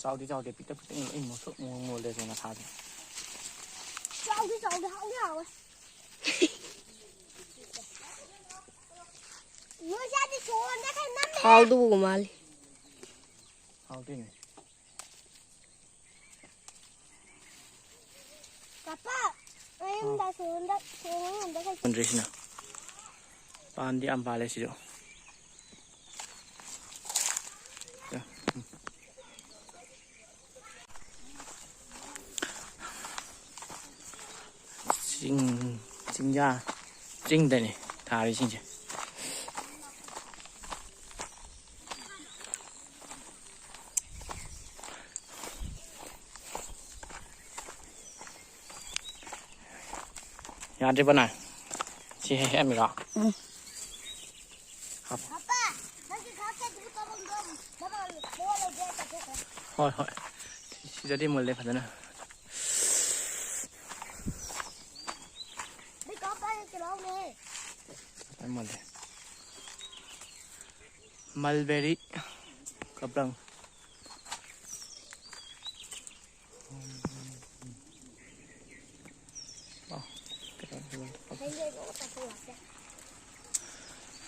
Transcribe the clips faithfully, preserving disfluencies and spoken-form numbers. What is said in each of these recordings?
ꯆꯥꯎꯗꯤ ꯆꯥꯎꯗꯦ, ꯄꯤꯛꯇꯛ ꯄꯤꯛꯇꯛ, ꯂꯣꯏ ꯃꯣꯠꯊꯣꯛ ꯃꯣ-, ꯃꯣꯜꯂꯦ ꯁꯦ ꯃꯁꯥꯁꯦ꯫ ꯆꯥꯎꯗꯤ ꯆꯥꯎꯗꯦ, ꯍꯥꯎꯗꯤ ꯍꯥꯎꯋꯦ꯫ ꯅꯣꯏ ꯆꯥꯗꯤ ꯁꯣꯟꯗ ꯈꯔ ꯅꯝꯃꯦ꯫ ꯍꯥꯎꯗꯧꯕ ꯃꯥꯜꯂꯤ꯫ ꯍꯥꯎꯗꯣꯏꯅꯦ꯫ ꯄꯥꯄꯥ, ꯑꯩ ꯑꯥ꯫ ꯌꯨꯝꯗ ꯁꯣꯟꯗ ꯁꯣꯟꯗ ꯈꯔ ꯍꯨꯟꯗ꯭ꯔꯤꯁꯤꯅ꯫ ꯄꯥꯟꯗꯤ ꯌꯥꯝ ꯄꯥꯜꯂꯦ ꯁꯤꯁꯨ꯫ ꯆꯤꯡ, ꯆꯤꯡꯌꯥ, ꯆꯤꯡꯗꯅꯤ ꯊꯥꯔꯤꯁꯤꯡꯁꯦ꯫ ꯌꯥꯗ꯭ꯔꯤꯕ ꯅꯪ? ꯁꯤ ꯍꯦꯛ ꯍꯦꯛꯑꯝꯃꯤꯔꯣ? ꯎꯝ꯫ ꯍꯥꯞꯄꯣ꯫ ꯄꯥꯄꯥ, ꯅꯪꯒꯤ ꯈꯥꯛꯇ ꯑꯗꯨꯝ ꯀꯥꯕꯝꯗꯣ ꯃꯃꯥ ꯂꯣꯛꯑ ꯂꯩꯒꯦ ꯆꯠꯊꯣꯛꯈ꯭ꯔꯦ꯫ ꯍꯣꯏ, ꯍꯣꯏ꯫ ꯁꯤꯗꯗꯤ ꯃꯨꯜꯂꯦ ꯐꯖꯅ꯫ ꯅꯣꯏ ꯀꯥ ꯄꯥꯏꯔ ꯆꯦꯜꯍꯧꯅꯦ꯫ ꯐꯖꯅ ꯃꯨꯜꯂꯦ꯫ ꯃꯜꯕꯦꯔꯤ ꯀꯕ꯭ꯔꯪ꯫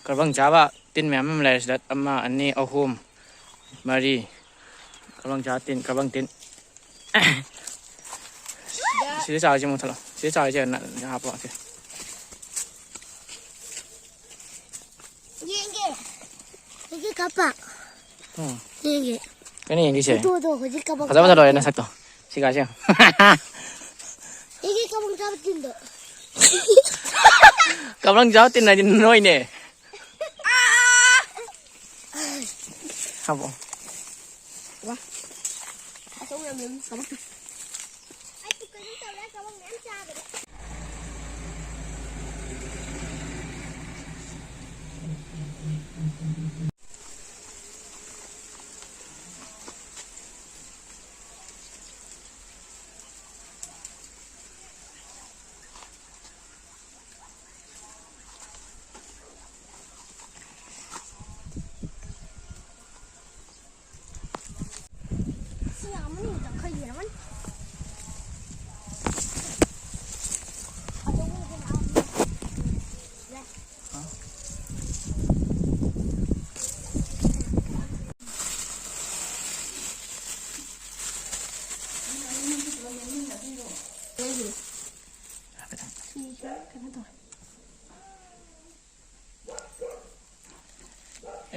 ꯀꯕ꯭ꯔꯪ ꯆꯥꯕ ꯇꯤꯟ ꯃꯌꯥꯝ ꯑꯃ ꯂꯩꯔꯦ ꯁꯤꯗ, ꯑꯃ, ꯑꯅꯤ, ꯑꯍꯨꯝ, ꯃꯔꯤ꯫ ꯀꯕ꯭ꯔꯪ ꯆꯥꯕ ꯇꯤꯟ, ꯀꯕ꯭ꯔꯪ ꯇꯤꯟ꯫ ꯁꯤꯗ ꯆꯥꯔꯤꯁꯦ ꯃꯨꯊꯠꯂꯣ꯫ ꯁꯤꯗ ꯆꯥꯔꯤꯁꯦ ꯅ-, ꯍꯥꯞꯄꯣ ꯁꯤ꯫ ꯌꯦꯡꯒꯦ꯫ ꯍꯧꯖꯤꯛ ꯀꯥꯞꯄ꯫ ꯎꯝ꯫ ꯌꯦꯡꯒꯦ꯫ ꯀꯩꯅꯣ ꯌꯦꯡꯗꯣꯏꯁꯦ? ꯐꯣꯇꯣꯗꯣ ꯍꯧꯖꯤꯛ ꯀꯥꯞꯄ ꯐꯖ ꯐꯖ ꯂꯣꯏꯔꯦ ꯀꯥꯞꯄ꯫ ꯅꯁꯛꯇꯣ꯫ ꯁꯤ ꯀꯥꯁꯦ ꯌꯦꯡꯉꯣ꯫ ꯌꯦꯡꯒꯦ ꯀꯥꯞꯄ ꯆꯥꯕ ꯇꯤꯟꯗꯣ꯫ ꯀꯕ꯭ꯔꯪ ꯆꯥꯕ ꯇꯤꯟ ꯍꯥꯏꯗꯤ ꯅꯣꯏꯅꯦ꯫ ꯍꯥꯄꯣ꯫ ꯋꯥ꯫ ꯑꯆꯧꯕ ꯌꯥꯝ ꯂꯩꯔꯝꯃꯤ꯫ ꯀꯃꯥꯏ? ꯑꯩ ꯄꯨꯛ ꯀꯩꯅꯣꯝ ꯇꯧꯔꯦ, ꯀꯕꯛ ꯃꯌꯥꯝ ꯆꯥꯕꯗ꯫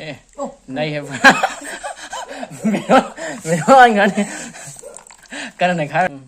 ꯑꯦ, ꯑꯣ꯫ ꯅꯩꯍꯦ꯫ ꯃꯤꯔꯣ-, ꯃꯤꯔꯣꯟꯒꯅꯤ꯫ ꯀꯟꯅ ꯅꯩꯈꯥꯏꯔꯣ꯫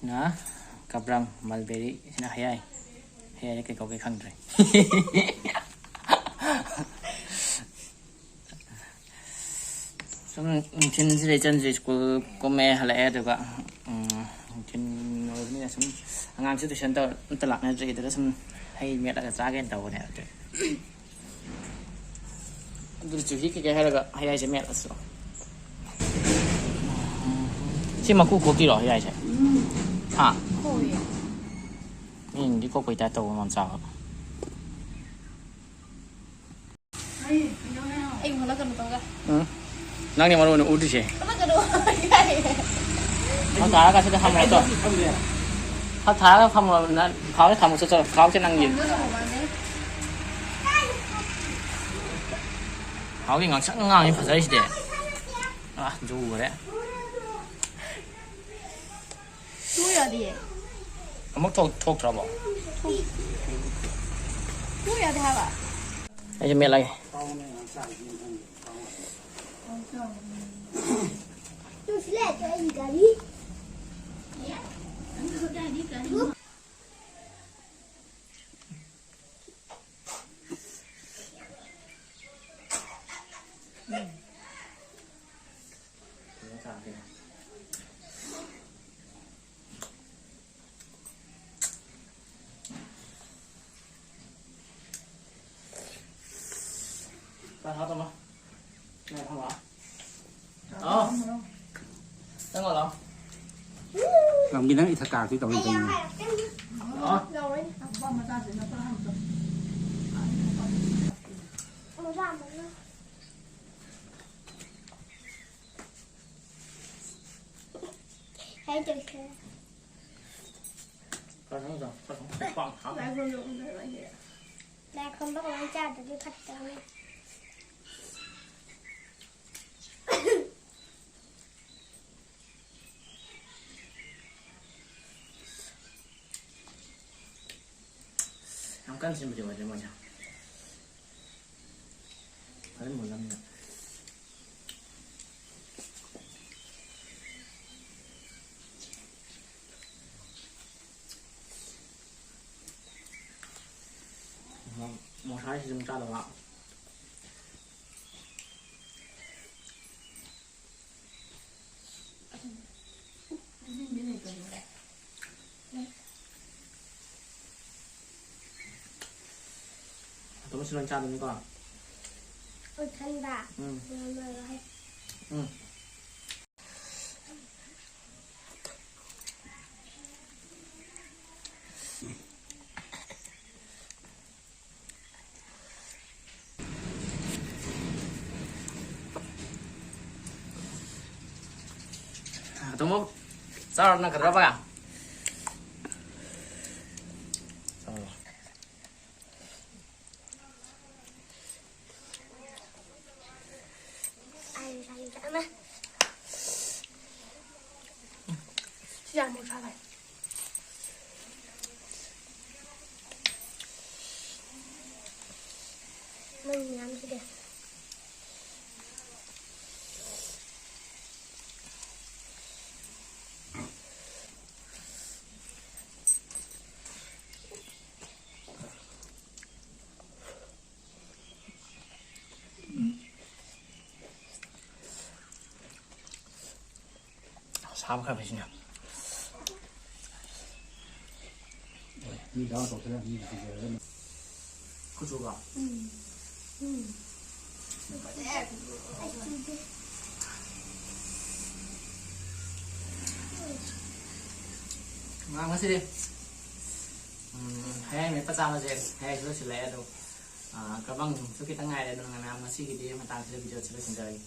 ꯁꯤꯅ ꯀꯕ꯭ꯔꯪ, ꯃꯜꯕꯦꯔꯤ, ꯁꯤꯅ ꯍꯌꯥꯏ꯫ ꯍꯌꯥꯏꯁꯦ ꯀꯩ ꯀꯧꯒꯦ ꯈꯪꯗ꯭ꯔꯦ꯫ ꯁꯨꯝ ꯅꯨꯡꯊꯤꯟꯁꯤꯗ ꯏꯆꯟꯁꯦ ꯁ꯭ꯀꯨꯜ ꯀꯨꯝꯃꯦ, ꯍꯜꯂꯛꯑꯦ, ꯑꯗꯨꯒ, ꯎꯝ, ꯅꯨꯡꯊꯤꯟ ꯑꯣꯏꯕꯅꯤꯅ ꯁꯨꯝ ꯑꯉꯥꯡꯁꯨ ꯇꯨꯏꯁꯟ ꯇꯧ-, ꯑꯝꯇ ꯂꯥꯛꯅꯗ꯭ꯔꯤ, ꯑꯗꯨꯗ ꯁꯨꯝ ꯍꯩ ꯃꯦꯠꯂꯒ ꯆꯥꯒꯦꯅ ꯇꯧꯕꯅꯦ꯫ ꯑꯗꯨ ꯑꯗꯨꯗꯤ ꯆꯨꯍꯤ ꯀꯩꯀꯩ ꯍꯥꯏꯔꯒ ꯍꯌꯥꯏꯁꯦ ꯃꯦꯠꯂꯁꯤ꯫ ꯁꯤ ꯃꯀꯨ ꯈꯣꯛꯇꯣꯏꯔꯣ ꯍꯌꯥꯏꯁꯦ? ꯎꯝ꯫ ꯍꯥ? ꯈꯣꯛꯑꯣꯏꯌꯦ꯫ ꯃꯤꯅꯗꯤ ꯈꯣꯛꯄꯩ ꯇꯥꯏꯞ ꯇꯧꯕ ꯃꯥꯟ ꯆꯥꯕ꯫ ꯑꯩ ꯍꯜꯂꯛꯀꯅꯨ ꯇꯧꯒ꯫ ꯎꯝ꯫ ꯅꯪꯅꯦ ꯃꯔꯨ ꯑꯣꯏꯅ ꯎꯗ꯭ꯔꯤꯁꯦ꯫ ꯍꯜꯂꯛꯀꯅꯨ꯫ ꯌꯥꯏꯌꯦ꯫ ꯐꯛ ꯊꯥꯔꯒ ꯁꯤꯗ ꯊꯝꯃꯣ ꯆꯣ꯫ ꯐꯛ ꯊꯥꯔꯒ ꯊꯝꯃꯣ, ꯅꯪ ꯈꯥꯎꯁꯦ ꯊꯝꯃꯣ ꯆꯣ, ꯆꯣ꯫ ꯈꯥꯎꯁꯦ ꯅꯪꯒꯤ꯫ ꯊꯝꯒꯗꯧꯕ ꯃꯥꯜꯂꯦ꯫ ꯍꯥꯎꯒꯤ ꯉꯥꯡꯁꯪ ꯉꯥꯡꯉꯤ ꯐꯖꯔꯤꯁꯤꯗꯤ꯫ ꯑꯥ, ꯖꯨꯈꯔꯦ꯫ ꯇꯨ ꯌꯥꯗꯤꯌꯦ꯫ ꯑꯃꯨꯛ ꯊꯣꯛ-, ꯊꯣꯛꯇ꯭ꯔꯕꯣ? ꯇꯨ ꯌꯥꯗꯦ ꯍꯥꯏꯕ꯫ ꯑꯩꯁꯨ ꯃꯦꯠꯂꯒꯦ꯫ ꯆꯥ ꯊꯛꯑꯣ ꯇꯝꯃꯣ꯫ ꯆꯥ ꯊꯛꯑꯣ꯫ ꯂꯥꯛꯑꯣ꯫ ꯆꯪꯉꯣ ꯂꯥꯛꯑꯣ꯫ ꯂꯝꯕꯤ ꯅꯪ ꯏꯊꯛ ꯀꯥꯔꯛꯇꯣꯏ ꯇꯧꯔꯤ ꯀꯩꯅꯣ꯫ ꯂꯥꯛꯑꯣ꯫ ꯂꯥꯛꯑꯣ꯫ ꯃꯆꯥ ꯑꯃꯅ꯫ ꯆꯠꯈ꯭ꯔꯦ꯫ ꯂꯥꯏ ꯈꯨꯔꯨꯝꯕ ꯀꯃꯥꯏꯅ ꯆꯥꯗ꯭ꯔꯗꯤ ꯐꯠꯇꯕꯅꯤ꯫ ꯌꯥꯝ ꯀꯟꯅ ꯁꯤꯟꯕꯗꯤ ꯑꯣꯏꯗ꯭ꯔꯦ ꯃꯣꯏꯁꯦ꯫ ꯐꯖꯅ ꯃꯨꯜꯂꯝꯅꯤꯅ꯫ ꯃꯣ-, ꯃꯣꯁꯥꯁꯤ ꯑꯗꯨꯝ ꯆꯥꯗꯕ꯫ ꯑꯇꯣꯝꯕꯁꯨ ꯂꯣꯏ ꯆꯥꯗꯣꯏꯅꯤꯀꯣ? ꯎꯝ꯫ ꯎꯝ꯫ ꯑꯇꯣꯝꯕ, ꯆꯥꯔꯣ ꯅꯪ ꯀꯩꯗꯧꯔꯕ? ꯆꯥꯔꯣ꯫ ꯁꯤ ꯌꯥꯝ ꯃꯣꯠꯁꯜꯂꯦ꯫ ꯃꯩ ꯃꯌꯥꯝꯁꯤꯗꯤ꯫ ꯁꯥꯕ ꯈꯔ ꯐꯩꯁꯤꯅ꯫ ꯃꯤ ꯗꯥꯎꯟ ꯇꯧꯁꯤꯜꯂ ꯃꯤ ꯄꯤꯖꯔꯒ꯫ ꯀꯨꯆꯨꯒ? ꯎꯝ꯫ ꯎꯝ꯫ ꯉꯥ ꯉꯁꯤꯗꯤ, ꯎꯝ, ꯍꯌꯥꯏ ꯃꯦꯠꯄ ꯆꯥꯕꯁꯦ ꯍꯌꯥꯏꯁꯨ ꯂꯣꯏꯁꯤꯜꯂꯛꯑꯦ ꯑꯗꯣ, ꯑꯥ, ꯀꯕꯪꯁꯨ ꯈꯤꯇꯪ ꯉꯥꯏꯔꯦ꯫ ꯑꯗꯨꯅ ꯃꯌꯥꯝ ꯉꯁꯤꯒꯤꯗꯤ ꯃꯇꯥꯡꯁꯤꯗ ꯚꯤꯗꯤꯑꯣꯁꯤ ꯂꯣꯏꯁꯤꯟꯖꯔꯒꯦ꯫